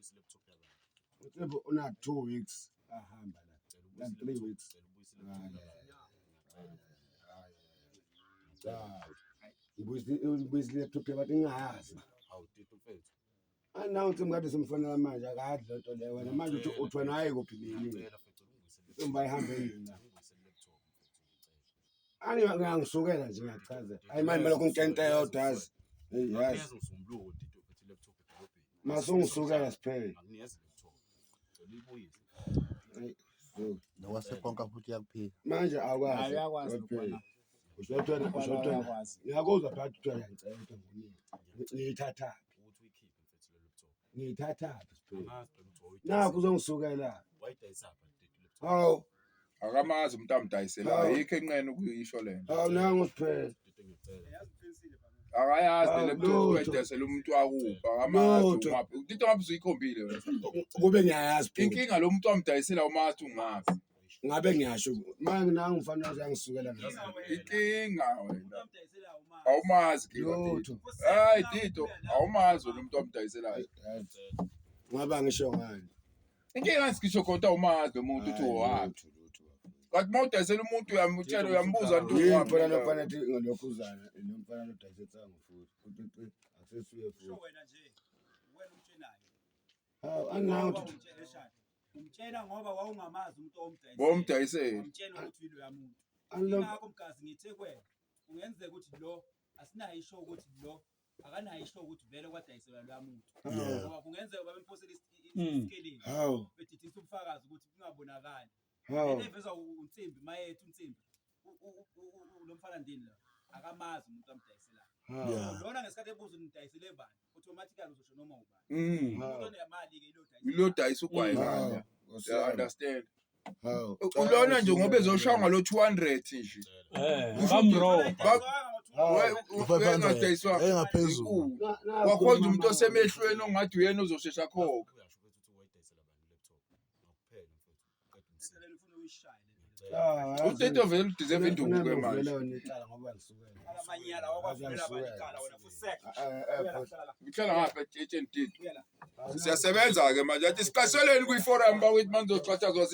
ubuyise i-laptop yabantu. Uthemba una 2 weeks ahamba la. Ngicela La ubuyise 3 i-laptop. weeks. Ngicela ubuyise i-laptop yabantu. Ngiyacela. Ngibuyisa i-laptop yabantu ngingayazi. Hawu Tito mfethu. Announce mkade simfonela manje, akadli lento leyo. Wena manje uthi wena hayi kuphi nini? Ngiyacela mfethu, ungibuyise i-laptop. Intombi ayihambe nini la? Ngicela ungibuyise i-laptop mfethu, ngiyacela. Ani ngiyangisukela nje, ngiyachaza. Hayi manje lokho ngitshenta eyodwa yazi. Hey yazi. Ngakunikeza uMsombuluko, Tito mfethu, i-laptop edolobheni. Masungisukela siphele. Ngakunikeza i-laptop. Ngicela uyibuyise. Hayi, so, Nowasekonka futhi uyakuphika. manje awukwazi. Hayi, uyakwazi Waphela. lokwana. Ushothwena Lokwana ushothwena. uyakwazi. Ngiyakuzwa phakathi kuthiwa ngiyacela ukuthi ngonini. Ngiyithathaphi? Ukuthi uyikhiphe mfethu le laptop. Ngiyithathaphi siphele? Angazi phela ukuthi wawuyidayisa. Nakho uzongisukela. Wayidayisa phi Tito i-laptop? Hawu, Akamazi umuntu amdayiselayo. Hawu. Ayikho enqene ukuyisho lento. Hawu nangu siphele. Tito, ngiyacela. Akayazi le Hawu, laptop lutho. uyayidayisela umuntu wakuphi. Akamazi Lutho. ungaphi. Tito, ngabe usuyikhombile wena. Kube ngiyayazi phela. Inkinga lo muntu amdayisela umazi ungaphi. Ngabe ngiyasho. Manje nangu mfana uyangisukela ngazi. Inkinga wena. Awumazi ke Tito. Lutho. Hayi Tito, awumazi wena umuntu amdayiselayo. Ngaba ngisho ngani? Inkinga ngisho kodwa awumazi lo muntu uthi Hayi, owaphi. lutho, lutho. Kanti uma udayisela umuntu uyamtshela, uyambuza ukuthi Yini owaphi. mfana lofana athi ngalokhuzana lo mfana lodayisa insangu futhi. Uthi akusesuye Sho futhi. wena nje, wena umtshenayo. Hawu anawu Ngoba umtshela eshada. Umtshela ngoba wawungamazi umuntu owumdayisela. Wawumdayisela. Wamtshela ukuthi yilo yamuntu. anlo Ingakho mgazi ngithe kuwena kungenzeka ukuthi lo asinayo isho ukuthi lo akanayo isho ukuthi vele kwadayiselwa loya muntu. Ngoba kungenzeka babemphosela isikeleni Hawu, bedidisa ubufakazi ukuthi kungabonakali. hawu. Lento evezwa uNsimbi mayethu uNsimbi lo mfana ndini lo akamazi umuntu amdayiselayo. Hawu. Lona ngesikhathi ebuza umdayisele bani, automatically uzosho noma ubani. Mm. Umuntu onemali-ke ilo dayisela. Ilo dayisa ugwayi Hawu. kanje. Nkosi You yami. understand? Hawu. Ulona nje ngoba ezoshaya ngalo 200 nje. Bamro. U-500. Engadayiswa. Engaphezulu. Wakhonza umuntu osemehlweni ongathi uyena ozoshesha khokha. Uyasho mfethu ukuthi wayidayisela bani i-laptop. Ngakuphela mfethu. Qeda umsebenzi. Ngicela ufuna uyishaye le nto. Utito vele udeserve induku ke manje. Ngoba ngisukela. Alamanyala wakwavulela abantu icala wena fusek. Buya la, hlala la. Uhlala ngapha etsheni Tito. Buya la. Siyasebenza ke manje. Athi siqasheleni kwi-forum bakithi manizoxhatshazwa.